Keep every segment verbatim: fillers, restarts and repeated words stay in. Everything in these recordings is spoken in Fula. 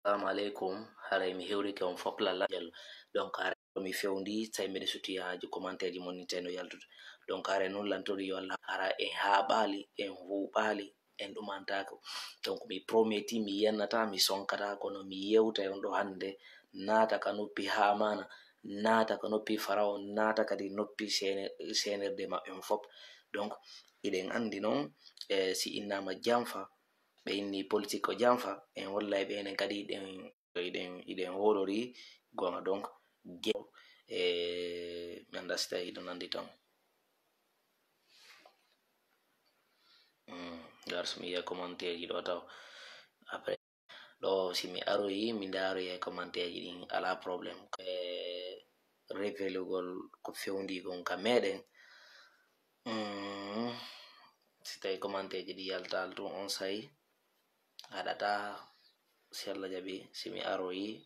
Assalamu aleykum. Haray mi hewrike on fof lalla. Jallo. Donc, haray ko mi fewndi, tawi mbeɗa suti haaju commentaire ji mon ni, tawi no yaltude. Donc, haray noon lantori yo Allah, hara en haaɓaali, en huuɓaali, en ɗumantaako. Donc, mi prometi, mi yennata, mi sonkata, kono mi yewtay on ɗo hannde, naata ka noppi Haamaana, naata ka noppi Faraon, naata kadi noppi seene-, seenirde maɓɓe on fof. Donc, iɗen anndi noon, eh, si innama Jamfa, ɓe inni politique ko Jamfa, en wallay ɓe enen kadi iɗen, iɗen, iɗen hoolori gonga. Donc, je-, e, mi annda si tawi iɗon anndi tan. Hmm, ngar so mi yiya commentaire ji ɗo taw. Après, ɗo si mi aroyi, mi ndaroyi e commentaire ji ɗin, ala problème. E, révélugol ko fewndi kon ka meɗen. Hmm, si tawi commentaire ji ɗi yaltal tun on say, haɗata, si Allah jaɓi, si mi aroyi,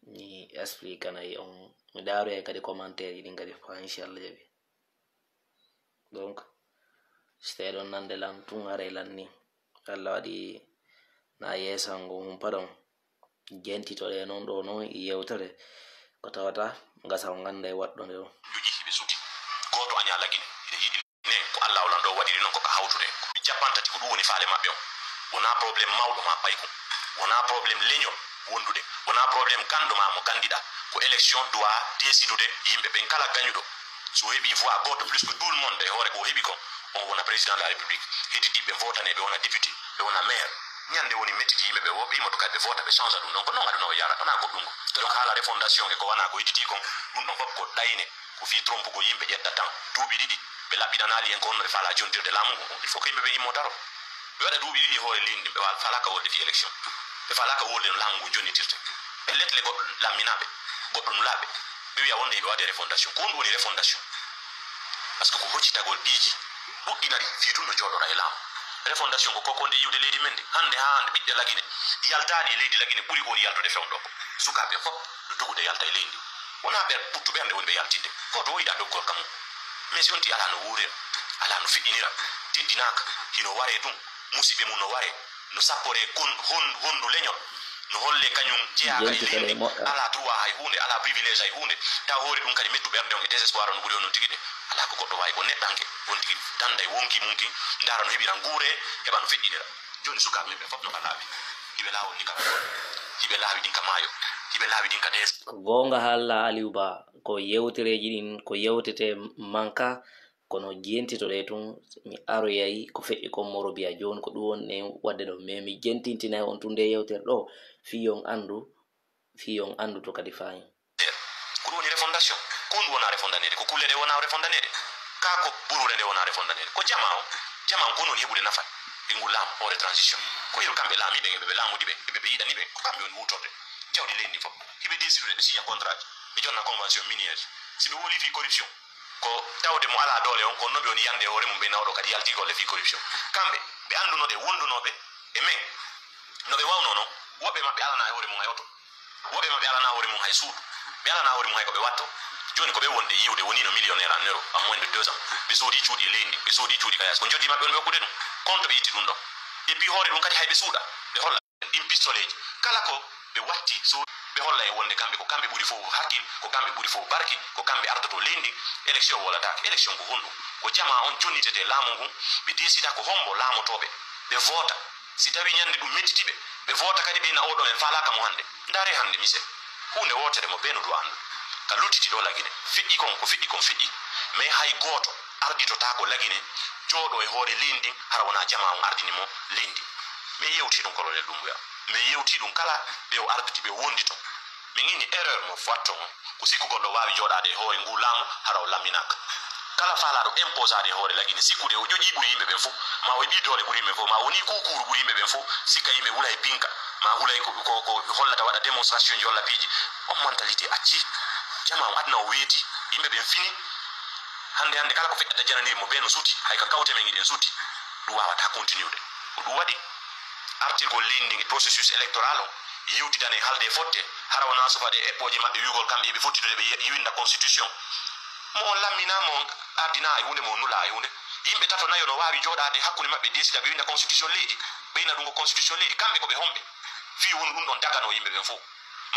mi expliquanay on, mi ndaroyay kadi commentaire ji ɗin kadi fa, si Allah jaɓi. Donc, si tawi ɗon nande lan tun, haray lan ni. Allah waɗi na yeesango humpaɗon. Jentitoɗe noon ɗo noon e yewtere ko tawata ngasa on ngannda e waɗɗo nde ɗo. Joƴƴi hiɓe suti. Gooto aña Lagine. Hiɗe yiɗi ne ko Allah o lanɗo waɗiri noon ko ka hawtude. Ko ɓe cappanɗe tati ko ɗum woni faale maɓɓe on. Wonaa problème mawɗo maa paykun. Wonaa problème leñol wondude. Wonaa problème ganndo maa mo ganndiɗaa. Ko élection doit décidude yimɓe ɓen kala gañuɗo. So heɓi voix gooto plus que tout le monde e hoore ko o heɓi kon, on wona président de la République. Hedditiiɓe ɓe votane, ɓe wona député, ɓe wona maire. Ñande woni mettiti yimɓe ɓe, woɓɓe immoto kadi ɓe vota, ɓe change ɗum ɗon. Ko non aduna o yara, wona goɗɗum. Donc haala refondation e ko wona ko hedditi kon, ɗum ɗon fof ko ɗayne. Ko fii trompugol yimɓe, ƴetta tan. Duuɓi ɗiɗi, ɓe laɓɓinanaali en ko honno ɓe faalaa jontirde laamu ngu. Il faut que yimɓe ɓe immo daro. Ɓe waɗa duuɓi ɗiɗi e hoore leydi ndi, ɓe wa-, faalaaka wolde fii élection. Ɓe faalaaka wolde no laamu ngu jonnitirte. Ɓe letle goɗɗo lamminaaɓe, goɗɗo nulaaɓe. Ɓe wiya wonde hiɓe waɗde refondation. Ko honɗum woni refondation? Parce que ko hoccitagol piiji, ɗuɗɗinari fii tun no jooɗora e laamu. Refondation ko kokkonde yiwde leydi men ndi. Hannde haa hannde ɓiɓɓe Lagine yaltaani e leydi Lagine ɓuri ko woni yaltude fewndo ko. Sukaaɓe fof no dogude yalta e leydi ndi. Wonaa ɓe ɓuttu ɓernde woni ɓe yaltinde. Gooto o yiɗaa doggol ka mum. Mais si on tii alaa no wuurira, alaa no feƴƴinira, teddinaaka, hino waree tun, musiɓɓe mum no waree, no sapporee kon-, hon-, honndu leñol, no hollee kañum jeyaaka e leydi, alaa droit hay huunde, alaa privilège hay huunde, tawa hoore ɗum kadi mettu ɓernde on e désespoir on no ɓuri on non tigi de. Alaa ko goɗɗo waawi ko neɗɗanke on tigi danda e wonki mum kin, ndaara no heɓira nguuree, heɓa no feƴƴinira. Jooni sukaaɓe men ɓe fof no ka laawi. Hiɓe laawol ni ka, hiɓe laawi ɗin ka maayo, hiɓe laawi ɗin ka dees. Ko goonga haala Aliou Ba, ko yewtereeji ɗin, ko yewtete manka, kono jentitoɗe tun, mi aroyay ko feƴƴi kon Morobiya jooni, ko ɗum woni en waɗde ɗo. Mais mi jentintinay on tun nde yewtere ɗo, fii on anndu, fii on anndu to kadi faayi. Ko ɗum woni refondation. Ko honɗum wona refondaneede? Ko kulle ɗe wona refondaneede? Kaa ko buruure nde wona refondaneede? Ko jamaa on. Jamaa on ko honɗum woni heɓude nafa e ngu laamu hoore transition? Ko yeru kamɓe laamiiɓe ɓe, ɓe laamudi ɓe, ɓe, ɓe yiɗani ɓe, ko kamɓe woni huutorɓe jawdi leydi fof. Hiɓe décidude ɓe signa contrat ji, ɓe jonna convention minière. Si ɓe woli fii corruption, ko tawde mo alaa doole on, ko non ɓe woni yande e hoore mum, ɓe nawɗo kadi yalti golle fii corruption. Kamɓe, ɓe annduno ɗe, wondunooɓe e men, no ɓe wawno non, woɓɓe maɓɓe alanaa e hoore mum hay oto. Woɓɓe maɓɓe alanaa hoore mum hay suudu. Ɓe alanaa hoore mum hay ko ɓe watto. Jooni ko ɓe wonde yiwde woni no millionnaire en euro, en moins de deux ans. Ɓe soodi cuuɗi e leydi, ɓe soodi cuuɗi kayas. Ko joddi maɓɓe on ɓe hokkude ɗum. Kono to ɓe itti ɗum ɗo. Et puis hoore ɗum kadi hay ɓe suuɗa. Ɓe holla ɗin pistoleeji. Kala ko ɓe watti so ɓe holla en wonde kamɓe ko kamɓe ɓuri fof hakkil, ko kamɓe ɓuri fof barki, ko kamɓe ardoto leydi. Élection wolataake. Élection ko honɗum? Ko jamaa on jonnitete laamu ngun. Ɓe desida ko hombo laamotooɓe. Ɓe voota. Si tawi ñande ɗum mettiti ɓe, ɓe voota kadi ɓe na oɗo men faalaaka mo hannde. Ndaare hannde mise. Huunde wootere mo bee no ɗum anndu. Ka luttiti ɗo Lagine. Feƴƴi kon, ko feƴƴi kon feƴƴi. Mais hay gooto arditotaako Lagine, jooɗo e hoore leydi ndin, hara wonaa jamaa on ardini mo leydi ndin. Min yewti ɗum Colonel Doumbouya. Min yewti ɗum kala ɓe o arditi ɓe wondi ton. Min inni erreur mo fatto on. Ko sikku goɗɗo waawi jooɗaade e hoore ngu laamu hara o lamminaaka. Kala faalaaɗo imposaade e hoore Lagine, sikkude o ƴoƴii ɓuri yimɓe ɓen fof, ma o heɓii doole ɓuri yimɓe fof, ma o wonii kuukuuru ɓuri yimɓe ɓen fof, sikka yimɓe hulay pinka, ma hulay ko, ko, ko hollata waɗa démonstration ji walla piiji. On mentalité acci. Jamaa o aduna o weeti, yimɓe ɓen fini. Hannde, hannde kala ko feƴƴata jananiri mo bee no suti, hay ka kawte men iɗen suti. Ɗum waawataa continude. Ko ɗum waɗi artirgol leydi ndin e processus électoral o, yewtidane haalde e fotte, hara wonaa sofade e eɓɓooje maɓɓe wi'ugol kamɓe eɓe fottitude ɓe ye-, winda constitution. Mo on lamminaa, mo on ardinaa e huunde, mo on nulaa e huunde. Yimɓe tato nayo no waawi jooɗaade hakkunde maɓɓe, desida ɓe winda constitution leydi. Ɓe inna ɗum ko constitution leydi. Kamɓe ko ɓe homɓe? Fii woni ɗum ɗon dagano yimɓe ɓen fof.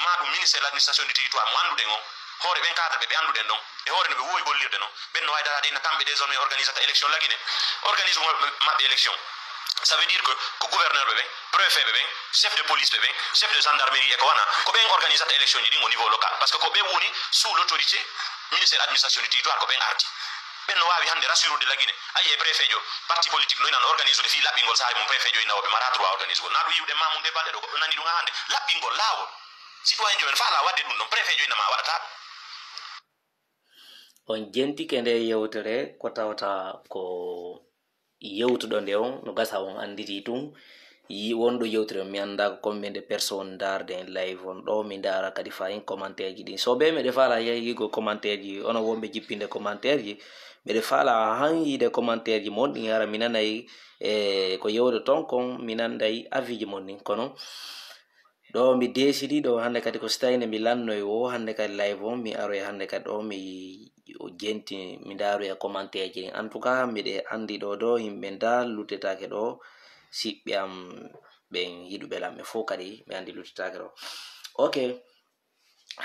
Ma ɗum ministère de l'administration du territoire mo annduɗen on, hoore ɓen cadre ɓe ɓe annduɗen ɗon, e hoore no ɓe woowi gollirde non, ɓen no waawi daraade inna kamɓe désormais organisata élection Lagine. Organise maɓɓe élection. Ça veut dire que ko gouverneur ɓe ɓen, préfet ɓe ɓen, chef de police ɓe ɓen, chef de gendarmerie e ko wana, ko ɓen organisata élection ji ɗin au niveau local. Parce que ko ɓen woni sous l'autorité ministère administration du territoire, ko ɓen ardi. Ɓen no waawi hannde rassurude Lagine. A yi'e préfet jo, parti politique no inan organisude fii laɓɓingol saare mum, préfet jo inna o ɓe mara droit organisugol. Na ɗum yiwde ma mum de balɗe ɗo, goɗɗo nani ɗum haa hannde. Laɓɓingol laawol. Citoyen jo men faalaa waɗde ɗum ɗon, préfet jo inna ma waɗataa ɗum. On jentike nde yewtere ko tawata ko yewtuɗo nde on no gasa on annditi tun yi wonɗo yewtere on mi annda ko combien de personne ndaarde en live on ɗo mi ndaara kadi fayin commentaire ji ɗin so ɓe meɗe faala yehigo commentaire ji ono wonɓe jippinde commentaire ji meɗe faala han yiide commentaire ji mon ɗin hara mi nanay e ko yewde ton kon mi nanday avis ji mon ɗin kono Ɗo mi deesidi ɗo hannde kadi ko si tawii nde mi lannoy woo hannde kadi live on mi aroy hannde kadi ɗo mi o jenti mi ndaaroya commentaire ji ɗin en tout cas miɗe anndi ɗo ɗo yimɓe nda luttetaake ɗo siɓɓe am ɓen yiɗuɓe lan ɓe fof kadi ɓe anndi luttetaake ɗo ok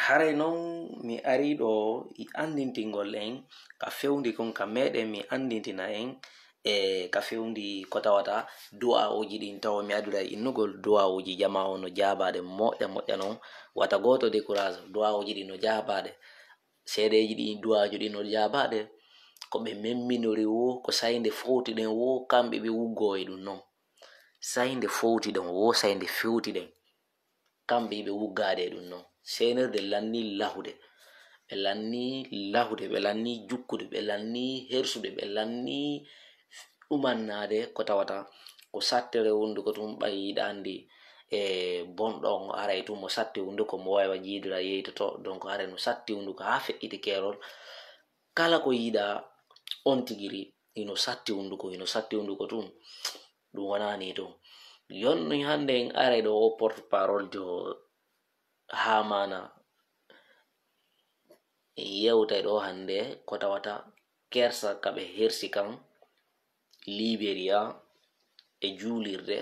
haray noon mi arii ɗo anndintingol en ka fewndi kon ka meɗen mi anndintina en e ka fewndi ko tawata du'a'uuji ɗin tawa mi adduda innugol du'a'uuji jama o no jaabaade moƴƴa moƴƴa non wata gooto décourage du'a'uuji ɗin no jaabaade seedeeji ɗin du'aaji ɗin no jaabaade ko ɓe memminori wo ko saynde fowtiɗen wo kamɓe ɓe wuggoo e ɗum non saynde fowtiɗen wo saynde fewtiɗen kamɓe yiɓe wuggaade e ɗum non seenirde lanni lahude ɓe lanni lahude ɓe lanni jukkude ɓe lanni hersude ɓe lanni ɗumannaade ko tawata ko sattere wonduko tun ɓay yiɗa anndi e bonɗo on aray tun mo satti hunduko mo waywa jiidira yeytoto donc haray no satti hunduko haa feƴƴiti keerol kala ko yiɗa on tigiri ino satti hunduko ino satti hunduko tun ɗum wonani tun yonno hannde en aray ɗo o porte parole jo haa maana en yewtay ɗo hannde ko tawata kersa ka ɓe hersi kan liberia e juulirde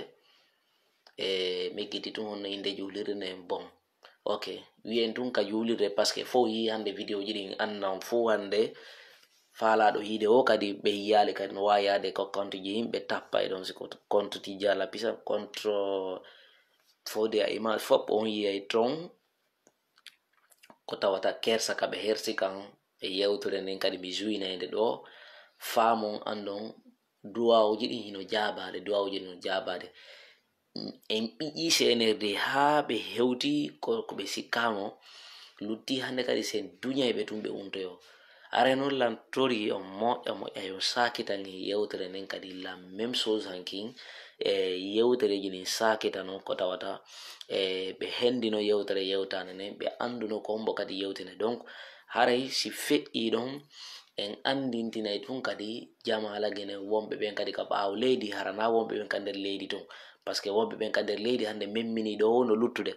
e meggiti tun honno innde juulirde nden bon ok wiyen tun ka juulirde parce que fof yii hannde vidéo ji ɗin annan fof hannde faalaɗo yiide o kadi ɓe yiyaali kadi no waawi yaade ko compte ji yimɓe tappa e ɗon si ko compte tijjala pisa compte fode a image fop on yiyay ton ko tawata kersa ka ɓe hersi kan e yewtere nden kadi mi juwinayde ɗo faamon andon duwawuji ɗin hino jaabaade duwawuji ɗin no jaabaade en ɓiƴi cnrd haa ɓe hewti ko ɓe sikkano lutti hannde kadi sen duñay ɓe tun ɓe untoyo Aray noon lan tori on moƴƴa moƴƴa yo saakitan e yewtere nden kadi la même chose hankin e yewtereji ɗin saakita noon ko tawata e ɓe hendino yewtere yewtande nden ɓe annduno ko hombo kadi yewtine donc haray si feƴƴi ɗon en anndintinay tun kadi jama lagene wonɓe ɓen kadi ka ɓaawo leydi harana wonɓe ɓen ka nder leydi tun parce que wonɓe ɓen ka nder leydi hannde memmini ɗo no luttude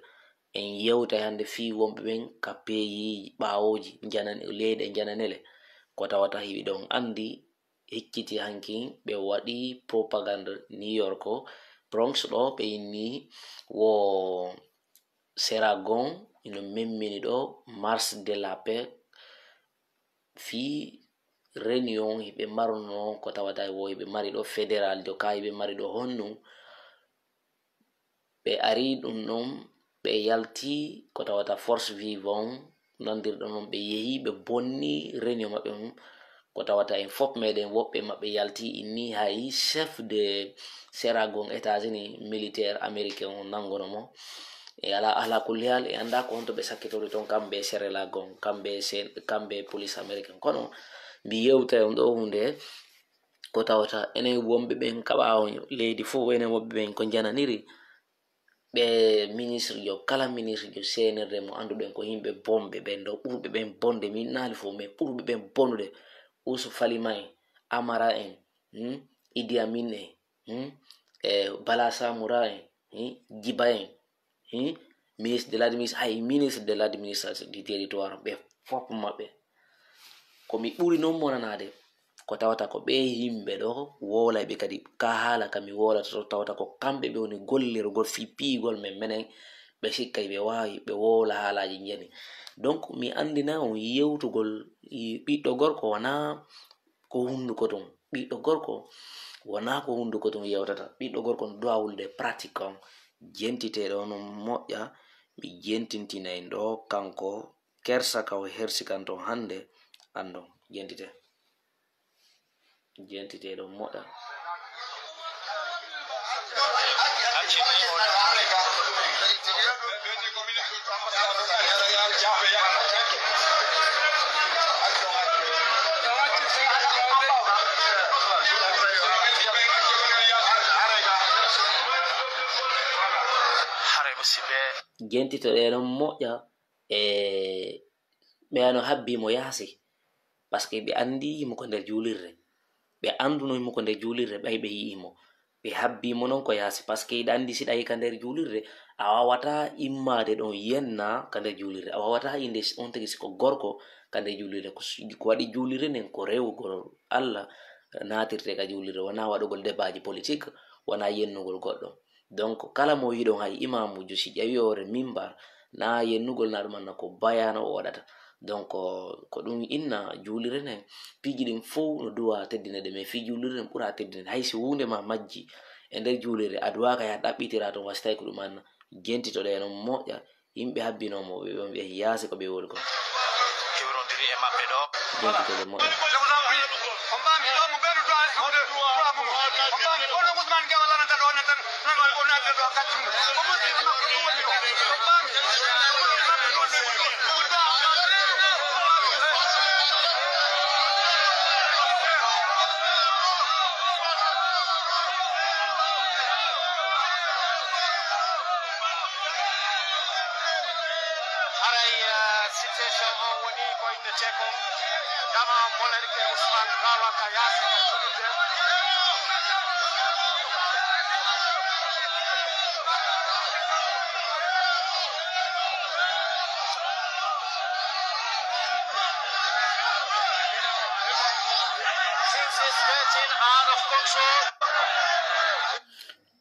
En yewtay hannde fii wonɓe ɓen ka peeyiiji ɓaawooji leyɗe njananele, ko tawata hiɓe ɗon anndi hicciti hankin ɓe waɗi propagande New York, Bronx ɗo ɓe inni wo Seragon ino memmini ɗo Marche de la Paix fii réunion hiɓe marno ko tawata wo hiɓe mari ɗo fédéral jo ka hiɓe mari ɗo honnun Ɓe ari ɗum ɗon, ɓe yalti ko tawata force vive on, nanndirɗo noon ɓe yehi ɓe bonni réunion maɓɓe on, ko tawata en fof meɗen woɓɓe maɓɓe yalti inni hay chef de seragon États-Unis militaire américain on nanngono mo. E ala ala kulli hal e annda ko honto ɓe sakkitori toon kamɓe e serelagon kamɓe kamɓe police américain kono mbi yewta on ɗo hunde ko tawata enen wonɓe ɓen ka ɓaawo leydi fof enen wonɓe ɓen ko njananiri ɓe ministre jo kala ministre jo senirde mo annduɗen ko yimɓe bonɓe ɓen ɗo ɓurɓe ɓen bonde mi innaali fof mais ɓurɓe ɓen bonude usu falima en amara en hmm? idi amin en hmm? e bala samura en hmm? jiba en ministre de l'administration hay ministre de l'administration du territoire ɓe fof maɓɓe ko mi ɓuri noon monanaade ko tawata ko ɓee yimɓe ɗoo wowlayɓe kadi ka haala ka mi wowlata to, tawata ko kamɓe ɓe woni gollirgol fii piyugol men menen, ɓe sikkay ɓe waawi, ɓe wowla haalaaji njani. Donc, mi anndina on yewtugol i-, ɓiɗɗo gorko wonaa ko hunnduko tun. Ɓiɗɗo gorko wonaa ko hunnduko tun yewtata. Ɓiɗɗo gorko no duwa wulde pratique on. Jentite ɗoo no moƴƴa, mi jentintinay ɗoo kanko kersa ka o hersi kan ton hannde, anndon. Jentite. Jentite ɗoo moƴƴa. Haray musidɓe. Jentitoɗen ɗoo moƴƴa, e ɓe ano habbi mo yaasi, parce que ɓe anndi himo ko nder juulirde. Ɓe annduno himo ko nder juulirde, ɓay ɓe yi'i mo. Ɓe habbi mo non ko yaasi, parce que hiɗa anndi si ɗa ka nder juulirde, a waawataa immaade ɗon yenna ka nder juulirde. A waawataa innde on tigi si ko gorko ka nder juulirde. Ko su-, ko waɗi juulirde nden ko rewugol Alla naatirte ka juulirde, wonaa waɗugol debaaji politik, wonaa yennugol goɗɗo. Donc, kala mo yiɗon hay imaamuujo, si ƴawi hoore mimbar, na yennugol na ɗum anna ko bayaano o waɗata. Donc, ko ɗum inna juulirde nden, piiji ɗin fow no duwa teddinede, mais fii juulirde nden ɓura teddinede. Hay si huunde ma majji e nder juulirde, a duwaaka ya ɗaɓɓitira ton, wa si tawi ko ɗum anna, jentitoɗe non moƴƴa, yimɓe habbinoo mo, ɓe, ɓe, ɓe yaasi ko ɓe woni kon. Kewrondiri e maɓɓe ɗoo. Jentitoɗe moƴƴa. On paami ɗo mo ɓeɗo duwa e suuɗe duwa mum. On paami kono Ousmane Gueye walla nan tan, on nan tan, nan o naati ɗo katti mum. Ko musidɗo makko ɗum woni ɗo. On paami. Ko musidɗo makko ɗum woni ɗo. Haray, eh, situation on woni ko innetee kon, dama molerke Ousmane Gawa ka yaasi ka julirde. Things is getting out of control.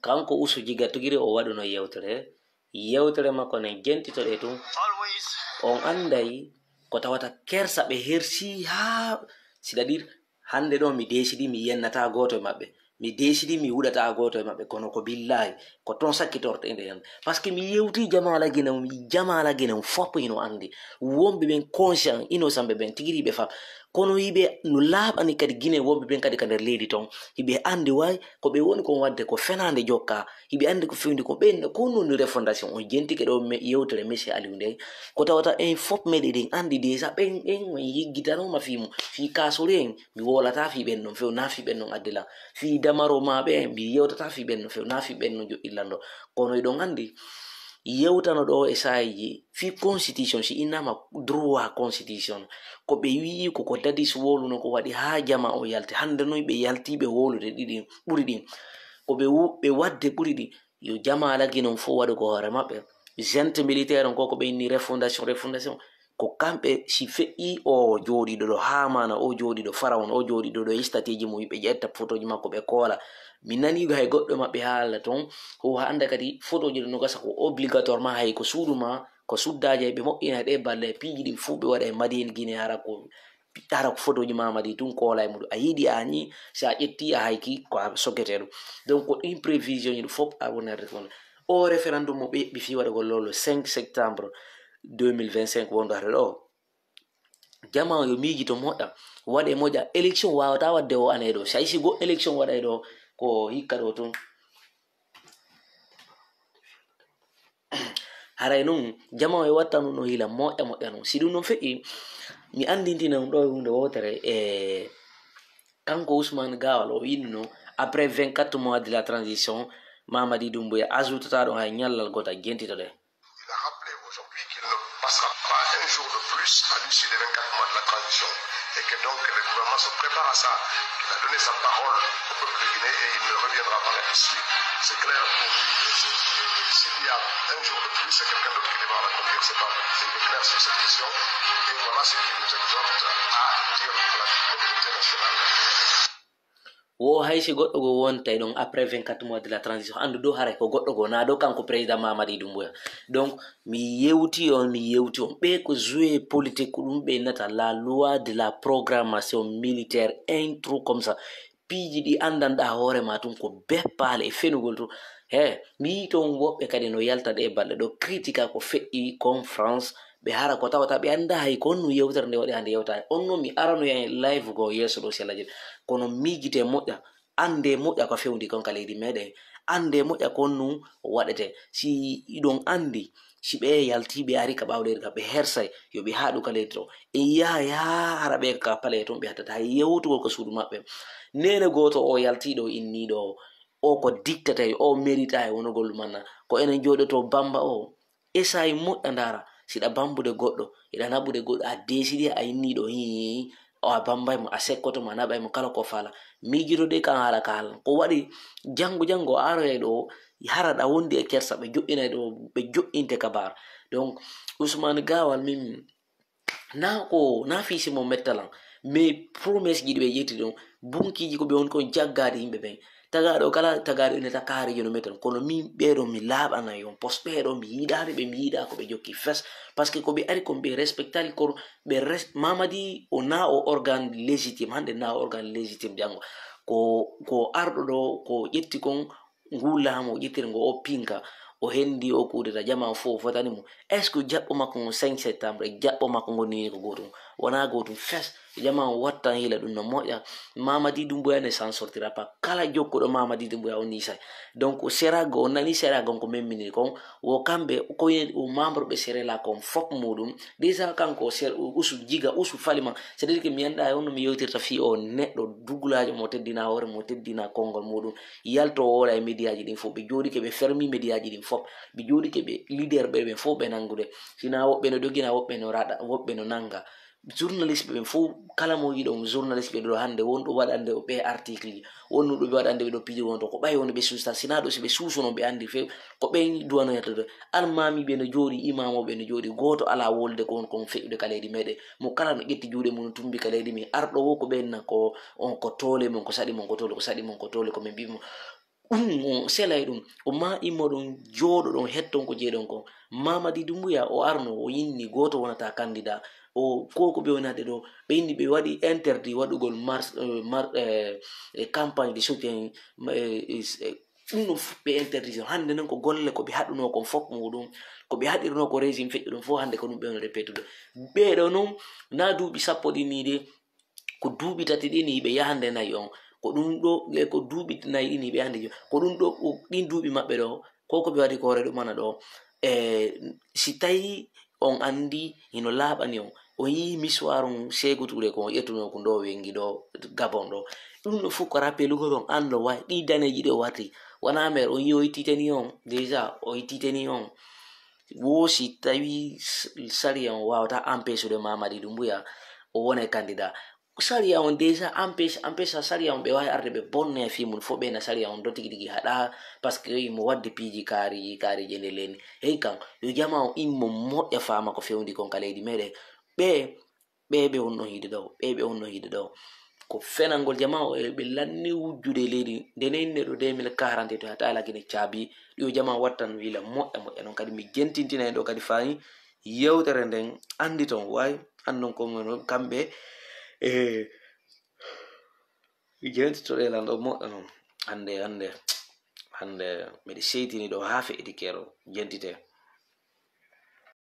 Kanko Usu Jiga tugiri o waɗuno yewtere. Yewtere makko nden jentitoɗe tun. On anday ko tawata kersa ɓe hersi haa, c'est-à-dire, hannde ɗo mi deesidi mi yennata gooto e maɓɓe. Mi deesidi mi wuɗata gooto e maɓɓe, kono ko billaahi, ko ton sakkitorte inde hannde. Parce que mi yewti jamaala Gine, mi jamaala Gine fop hino anndi. Wonɓe ɓen conscient, innocent ɓe ɓen tigi hiɓe fa. Kono hiɓe no laaɓani kadi Gine wonɓe ɓen kadi ka nder leydi ton. Hiɓe anndi way ko ɓe woni kon waɗde ko fenaande jokka. Hiɓe anndi ko fewndi ko ɓen, ko non refondation on jentike ɗo me-, yewtere Monsieur Aliou nde. Ko tawata en fop meɗe ɗen anndi déjà ɓen, en, en yiggitanooma fii mum, fii kaasori en. Mi wowlata fii ɓen non few, na fii ɓen non addi lan. Fii damaro ma ɓe, mi yewtata fii ɓen non few, na fii ɓen non joƴƴi lan ɗo. Kono eɗon anndi, yewtano ɗo e saayiiji fii constitution, si innama droit constitution, ko ɓe wi'i ko, ko Dadis wowluno ko waɗi haa jama o yalti. Hannde noy ɓe yalti ɓe wowlude ɗiɗi ɓuri ɗin. Ko ɓe wu-, ɓe waɗde ɓuri ɗin. Yo jamaala Gine on fof waɗu ko hoore maɓɓe. Junte militaire on ko, ko ɓe inni refondation, refondation. Ko kamɓe si feƴƴi o jooɗiiɗo ɗo Haamaana, o jooɗiiɗo Farawna, o jooɗiiɗo ɗo e statue ji mum, ɓe ƴetta photo ji makko ɓe koola. Mi nanii hay goɗɗo maɓɓe haala ton, o hannde kadi photo ji ɗo no gasa ko obligatoirement hay ko suudu ma, ko suddaaji ɓe moƴƴina ɗe balle piiji ɗin fof ɓe waɗa e Madiina Gine hara ko hara ko photo ji Mamadi tun koola e muɗum. A yiɗi a ñi, si a ƴetti a hayki ko a sokete ɗum. Donc ko ɗin prévision ji ɗum fof a wonande ko. O référendum mo ɓe ɓe fii waɗagol lo le cinq septembre deux mille vingt-cinq wonɗo hare ɗo. Jama yo miijito moƴƴa, waɗe moƴƴa. Élection wawata waɗde o année ɗo. Si a yii si go élection waɗay ɗo ko hikka ɗo tun. Haray non, jama o e watta nun no hila moƴƴa moƴƴa non. Si ɗum non feƴƴi, mi anndintina on ɗo e huunde wootere e kanko Ousmane Gawal o innuno, après vingt-quatre mois de la transition, Mamadi Doumbouya ajoutata ɗon hay ñallal gootal jentitoɗen. Aujourd'hui, qu'il ne passera pas un jour de plus à l'issue des vingt-quatre mois de la transition et que donc le gouvernement se prépare à ça, qu'il a donné sa parole au peuple de Guinée et il ne reviendra pas là-dessus. C'est clair pour lui. Et c'est- et s'il y a un jour de plus, c'est quelqu'un d'autre qui devra la conduire, c'est pas. Et il est clair sur cette question. Et voilà ce qu'il nous exhorte à dire à la communauté nationale. Wo hay si goɗɗo goo wontay ɗon après vingt-quatre mois de la transition, anndu dow haray ko goɗɗo goo, naa dow kanko président Mamadi Doumbouya. Donc mi yewti on, mi yewti on, ɓe ko jouer politique ko ɗum ɓe nata la loi de la programmation militaire, un truc comme ça. Piiji ɗi anndanɗa hoore ma tun ko beppaale e fenugol tun. He mi yii toon woɓɓe kadi no yalta ɗe balɗe ɗo critique ko feƴƴi conférence, ɓe hara ko tawata ɓe annda hay ko honno yewtere nde waɗi hande yewtaani. On noon mi aranoya e live goo yeeso ɗo si Allah jaɓi. Kono miijite moƴƴa, annde moƴƴa ko fewndi kon ka leydi meɗen. Annde moƴƴa ko honno waɗete. Si iɗon anndi, si ɓe yalti ɓe ari ka ɓaawo leydi ka ɓe hersay, yo ɓe haɗu ka leydi to. E yaha yaha hara ɓe ka palais toon ɓe hattata hay yewtugol ko suudu maɓɓe. Neene gooto o yalti ɗo inni ɗo, o ko dictateur, o mérita e wonugol ɗum anna. Ko enen jooɗoto Bamba o, essaye moƴƴa ndaara, si ɗa bambude goɗɗo, eɗa naɓude goɗɗo, a décidé a inni ɗo, hii, o a bambay mo, a sekkoto mo, a naɓay mo kala ko faala. Miijoto de kan haala ka haalan. Ko waɗi janngo janngo o aroyay ɗo, hara ɗa wondi e kersa, ɓe joƴƴinay ɗo, ɓe joƴƴinte kabaar. Donc, Ousmane Gawal min, na ko, na fii si mo mettalan. Mais promesse ji ɗi ɓe ƴetti ɗon, bunkiiji ko ɓe woni kon jaggaade yimɓe ɓen. Tagaaɗo kala, tagaaɗo ina ta kaari yo no metton. Kono min ɓeeɗo mi laaɓanay on. Pos ɓeeɗo mi yiɗaani ɓe, mi yiɗa ko ɓe jokki fes. Parce que ko ɓe ari kon ɓe respectali ko ɓe res-, Mamadi o na o organe légitime, hannde na o organe légitime janngo. Ko, ko arɗo ɗo, ko ƴetti kon ngu laamu o ƴettiri ngo o pinka, o hendi o kudeta, jama o fof fotani mo. Est-ce que jaɓɓo makko ngo cinq septembre e jaɓɓo makko ngo nini ko gootum? Wona gootum fes. Jama o wattan hila ɗum no moƴƴa. Mamadi Doumbouya ne s'en sortira pas. Kala jokkuɗo Mamadi Doumbouya o nisay. Donc, serago, o nani serago ko memminiri kon. Wo kamɓe, ko o membre ɓe serela kon fop muɗum. Déjà kanko, ser-, usu jiga, usu falima. C'est-à-dire que mi annda e on no mi yewtirta fii o neɗɗo dugulajo mo teddina hoore, mo teddina konngol muɗum. Yalto o woola e médiaji ɗin fof. Ɓe jooɗike ɓe fermi médiaji ɗin fof. Ɓe jooɗike ɓe leader ɓe, ɓe fof ɓe nanngude. Sina woɓɓe no dogina, woɓɓe no raɗa, woɓɓe no nannga. Journaliste ɓe fof, kala mo yiɗon journaliste ɓe ɗo hannde, wonɗo waɗande o ɓe article ji, wonɗo ɓe waɗande ɓe ɗo piiji wonto, ko ɓay woni ɓe suusta, sina ɗo si ɓe suusuno ɓe anndi few, ko ɓe duwano yettude. Almaami ɓe no jooɗi, imamo ɓe no jooɗi, gooto alaa wolde ko won kon feƴƴude ka leydi meɗen. Mo kala no ƴetti juuɗe mum tumbi ka leydi mi, arɗo wo ko ɓen na ko, on ko toole mum, ko saɗi mum, ko toole, ko saɗi mum, ko toole, ko min mbi'i mo. Ɗum on selay ɗum, o ma immo ɗon, jooɗo ɗon, hetton ko jeeɗon kon. Mamadi Doumbouya, o arno, o inni gooto wonata candidat. O, ko, ko ɓe wonade ɗo, ɓe inni ɓe waɗi interdit waɗugol mars-, eh, mar-, eh, eh, campagne de soutien, eh, eh, ɗum ɗon fof ɓe interdit. Hannde noon ko golle ko ɓe haɗunoo kon fof muɗum, ko ɓe haɗirnoo ko régime feƴƴo ɗum fof, hannde ko ɗum ɓe woni répétude. Ɓeeɗo noon, na duuɓi sappo ɗin nii de, ko duuɓi tati ɗin nii ɓe yahande nayi on. Ko ɗum ɗo, eh, ko duuɓi nayi ɗin nii ɓe yahande jo-, ko ɗum ɗo, o, ɗin duuɓi maɓɓe ɗo, ko, ko ɓe waɗi ko hoore ɗum ana ɗo. E si tawi on anndi hino laaɓani on, on yii miswaaru ngu Seeku Tuure ko on ƴettunoo ko ndo wenngi ɗo Gabon ɗo. Ɗum ɗo fof ko rappelugol on anndo way ɗi daneeji ɗi o warti. Wonaa meer on yii o ittiteni on, déjà o ittiteni on. Wo si tawi s-, sariya on waawata empêchude Mamadi Doumbouya o wona e candidat. Sariya on déjà empêche, empêche sariya on ɓe waawi arde ɓe bonne fii mum fof ɓe na sariya on do tigi tigi haɗa, parce que imo wadde piiji kaari, kaari je nde leni. Hey kan, yo jama on immo moƴƴa faama ko fewndi kon ka leydi meɗen. Ɓe, ɓe ɓe wonno hiide ɗo, ɓe ɓe wonno hiide ɗo. Ko fenangol jama o e ɓe lanni wujjude e leydi. Nde nenne ɗo deux mille quarante to hata ala gine caabi. Yo jama wattan wila moƴƴa moƴƴa. Non kadi mi jentintina en ɗo kadi fani yewtere nden anndi ton way anndon ko kamɓe e jentitoɗe lan ɗo moƴƴa non. Hannde, hannde, hannde miɗo seytini ɗo haa feƴƴiti keero jentite.